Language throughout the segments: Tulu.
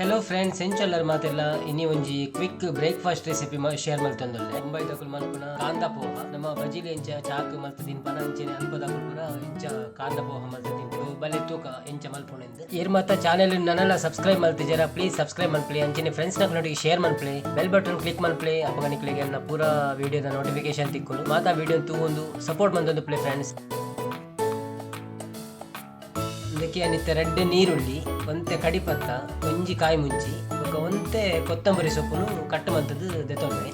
ಹೆಲೋ ಫ್ರೆಂಡ್ಸ್, ಎಂಚೊಲ್ಲರ್ ಮಾತೆಲ್ಲ? ಇನಿ ಒಂಜಿ ಕ್ವಿಕ್ ಬ್ರೇಕ್ಫಾಸ್ಟ್ ರೆಸಿಪಿ ಶೇರ್ ಮಲ್ತೊಂದುಲ್ಲೆ. ಮುಂಬೈದಕುಲು ಮಲ್ಪುನ ಕಾಂದ ಪೋಹ. ನಮ್ಮ ಬಜಿಲ್ ಎಂಚ ಚಾಕ್ ಮಲ್ತ್ ತಿನ್ಪನ, ಅಂಚನೆ ಅಲ್ಪದಕುಲು ಪೂರ ಎಂಚ ಕಾಂದ ಪೋಹ ಮಲ್ತ್ ತಿನ್ಪು. ಬಲೆ ತೂಕ ಎಂಚ ಮಲ್ಪುನೆಂದ್. ಏರ್ ಮಾತ ಚಾನೆಲ್ ನನಲ ಸಬ್ಸ್ಕ್ರೈಬ್ ಮಲ್ತಿಜರ, ಪ್ಲೀಸ್ ಸಬ್ಸ್ಕ್ರೈಬ್ ಮಲ್ಪುಲೆ. ಅಂಚನೆ ಫ್ರೆಂಡ್ಸ್ ನಕ್ಲೆನೊಟ್ಟಿಗೆ ಶೇರ್ ಮಲ್ಪುಲೆ. ಬೆಲ್ ಬಟನ್ ಕ್ಲಿಕ್ ಮಲ್ಪುಲೆ. ಅಪಗ ನಿಕ್ಲೆಗ್ ಎನ್ನ ಪೂರ ವಿಡಿಯೋದ ನೋಟಿಫಿಕೇಶನ್ ತಿಕ್ಕುಂಡು. ಮಾತ ವಿಡಿಯೋ ತೂವೊಂದು ಸಪೋರ್ಟ್ ಮಲ್ತೊಂದುಪ್ಪುಲೆ ಫ್ರೆಂಡ್ಸ್. ಇದಕ್ಕೆ ಅನಿತ್ತೆ ರಡ್ಡ್ ನೀರುಳ್ಳಿ, ಒಂತೆ ಕಡಿಪತ್ತ, ಒಂಜಿ ಕಾಯಿ ಮುಂಚಿ ಬೊಕ ಒಂತೆ ಕೊತ್ತಂಬರಿ ಸೊಪ್ಪುನು ಕಟ್ ಮಲ್ತುದು ದೆತೊನ್ವೆ.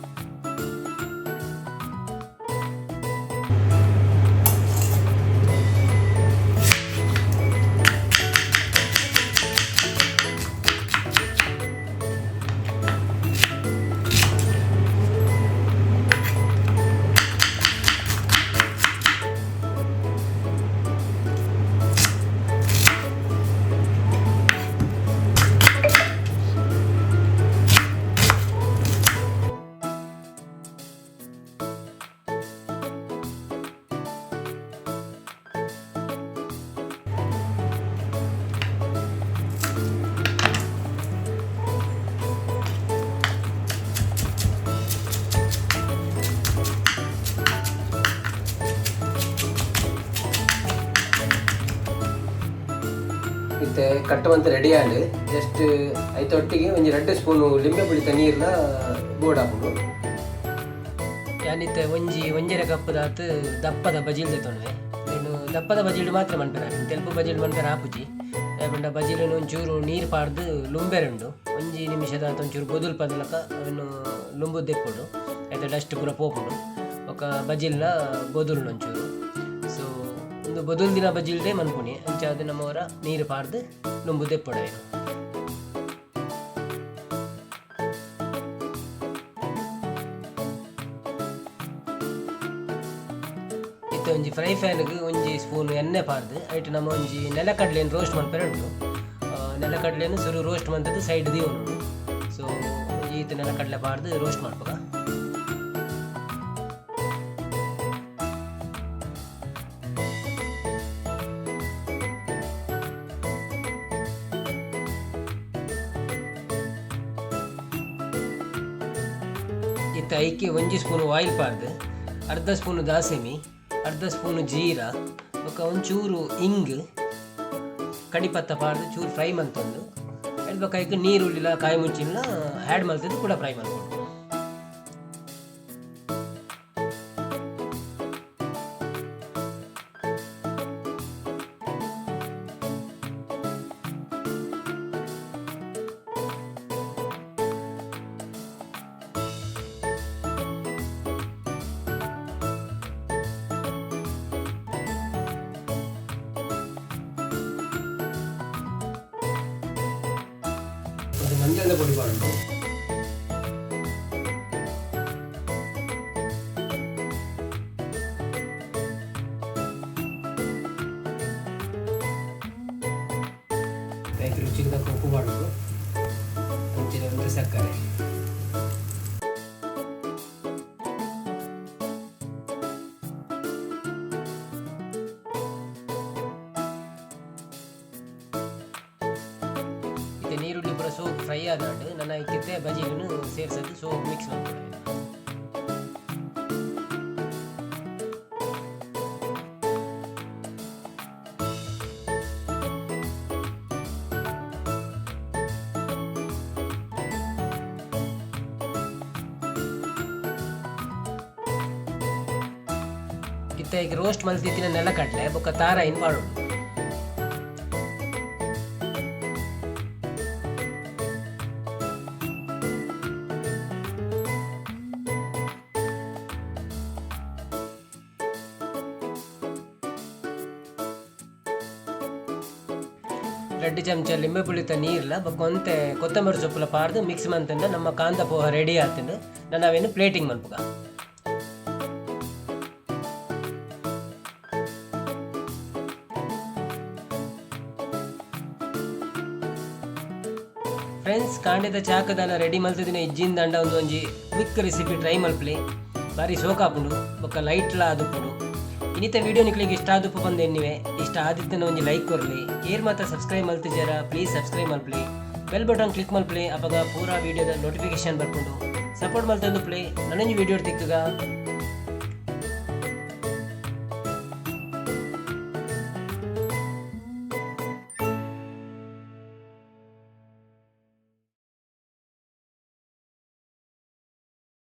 ಇತ್ತೆ ಕಟ್ ಮಂತ್ ರೆಡಿ ಆಂಡ್. ಜಸ್ಟ್ ಐತ ಒಟ್ಟಿಗೆ ಒಂಜಿ ರಡ್ಡ್ ಸ್ಪೂನ್ ಲಿಂಬೆ ಪುಳಿತ ನೀರ್ಲ ಬೋಡಾಪುಂಡು. ಯಾನಿತ್ತೆ ಒಂಜಿ ಒಂಜರೆ ಕಪ್ ದಾತ್ ದಪ್ಪದ ಬಜಿಲ್ ದೆತೊನುವೆ. ಇನ್ನು ದಪ್ಪದ ಬಜಿಲ್ಡ್ ಮಾತ್ರ ಮನ್ಪೆರೆ ಆಪುಂಡು, ತೆಲ್ಪು ಬಜಿಲ್ಡ್ ಮನ್ಪೆರೆ ಆಪುಜಿ. ದಾಯೆ ಪಂಡ ಬಜಿಲುನು ಒಂಚೂರು ನೀರ್ ಪಾಡ್ದ್ ಲುಂಬೆರೆ ಉಂಡು. ಒಂಜಿ ನಿಮಿಷದಾತ್ ಒಂಚೂರು ಬೊದುಲ್ಪದಲಕ ಅವೆನ್ ಲುಂಬುದು ದೆಪ್ಪೊಡು. ಐತ ಡಸ್ಟ್ ಪೂರ ಪೋಪುಂಡು. ಬೊಕ ಬಜಿಲ್ನ ಬೊದುಲುಂಡು ಒಂಚೂರು. ಸೊ ಉಂದು ಬೊದುಲ್ದಿನ ಬಜಿಲ್ಡೇ ಮನ್ಪುನಿ. ಅಂಚಾದ್ ನಮ ಒರ ನೀರ್ ಪಾಡ್ದ್ ಲುಂಬುದು ದೆಪ್ಪೊಡು ಐನ್. ಇತ್ತೆ ಒಂಜಿ ಫ್ರೈ ಪ್ಯಾನ್ಗ್ ಒಂಜಿ ಸ್ಪೂನ್ ಎಣ್ಣೆ ಪಾಡ್ದ್ ಐಟ್ ನಮ ಒಂಜಿ ನೆಲಕಡಲೆನ್ ರೋಸ್ಟ್ ಮನ್ಪೆರೆ ಉಂಡು. ನೆಲಕಡಲೆನ್ ಸುರು ರೋಸ್ಟ್ ಮಂತುದು ಸೈಡ್ ದೀವೊನೊಡು. ಸೊ ಒಂಜಿ ಈತ್ ನೆಲಕಡಲೆ ಪಾಡ್ದ್ ರೋಸ್ಟ್ ಮನ್ಪುಗ. ಇತ್ತೆ ಐಕೆ ಒಂಜಿ ಸ್ಪೂನ್ ಆಯಿಲ್ ಪಾಡ್ದ್ ಅರ್ಧ ಸ್ಪೂನ್ ದಾಸೆಮಿ, ಅರ್ಧ ಸ್ಪೂನ್ ಜೀರಾ, ಬೊಕ್ಕ ಒಂಚೂರು ಇಂಗ್, ಕಡಿಪತ್ತ ಪಾಡ್ದ್ ಚೂರು ಫ್ರೈ ಮಲ್ತೊಂದು, ಐಟ್ ಬೊಕ್ಕ ಐಕ್ ನೀರುಳ್ಳಿಲ ಕಾಯಿ ಮುಂಚಿನ್ಲ ಆ್ಯಡ್ ಮಲ್ತ್ದ್ ಕುಡ ಫ್ರೈ ಮಲ್ಪೊಡು. ಒಂದು ಮಂಜಲ್ದ ಪೊಡಿ ಪಾಡೊಡು. ಐಕ್ ರುಚಿಗ್ ತಕ್ಕ ಉಪ್ಪು ಪಾಡೊಡು. ಅಂಚನೆ ಒಂತೆ ಸಕ್ಕರೆ. ಇತ್ತೆ ನೀರುಳ್ಳಿ ಪೂರ ಸೋಕ್ ಫ್ರೈ ಆದಾಂಡ್. ನನ ಐಕಿತ್ತೆ ಬಜಿಲುನು ಸೇರ್ಸದ್ ಸೋಕ್ ಮಿಕ್ಸ್ ಮಲ್ಪೊಡು. ಇತ್ತೆ ಐಕ್ ರೋಸ್ಟ್ ಮಲ್ತಿತ್ತಿನ ನೆಲಕಡಲೆ ಬೊಕ್ಕ ತಾರಾಯಿನ್ ಪಾಡೊಡು. ರಡ್ಡ್ ಚಮಚ ಲಿಂಬೆ ಪುಳಿತ ನೀರ್ಲ ಬೊಕ್ಕ ಒಂತೆ ಕೊತ್ತಂಬರಿ ಸೊಪ್ಪುಲ ಪಾಡ್ದ್ ಮಿಕ್ಸ್ ಮಂತ್ಂಡ ನಮ್ಮ ಕಾಂದ ಪೋಹ ರೆಡಿ ಆತ್ಂಡ್. ನನ ಅವೆನ್ ಪ್ಲೇಟಿಂಗ್ ಮನ್ಪುಗ. ಫ್ರೆಂಡ್ಸ್, ಕಾಂಡೆದ ಚಾಕದಾಲ ರೆಡಿ ಮಲ್ತುದಿನ ಇಜ್ಜಿಂದಾಂಡ ಉಂದು ಒಂಜಿ ಕ್ವಿಕ್ ರೆಸಿಪಿ ಟ್ರೈ ಮಲ್ಪುಲೆ. ಬಾರಿ ಸೋಕಾಪುಂಡು ಬೊಕ್ಕ ಲೈಟ್ ಲಾ ಆದುಪ್ಪುಂಡು. ಇನಿತ ವಿಡಿಯೋ ನಿಕ್ಲೆಗ್ ಇಷ್ಟ ಆದುಪ್ಪು ಪಂದ್ ಎನ್ನಿವೆ. ಇಷ್ಟ ಆದಿತ್ತಂಡ ಒಂಜಿ ಲೈಕ್ ಕೊರ್ಲೆ. ಏರ್ ಮಾತ ಸಬ್ಸ್ಕ್ರೈಬ್ ಮಲ್ತಿಜರ ಪ್ಲೀಸ್ ಸಬ್ಸ್ಕ್ರೈಬ್ ಮಲ್ಪುಲೆ. ಬೆಲ್ ಬಟನ್ ಕ್ಲಿಕ್ ಮಲ್ಪುಲೆ. ಅಪಗ ಪೂರಾ ವಿಡಿಯೋದ ನೋಟಿಫಿಕೇಶನ್ ಬರ್ಪುಂಡು. ಸಪೋರ್ಟ್ ಮಲ್ತೊಂದುಪ್ಪುಲೆ. ನನೊಂಜಿ ವಿಡಿಯೋ ತಿಕ್ಕುಗ.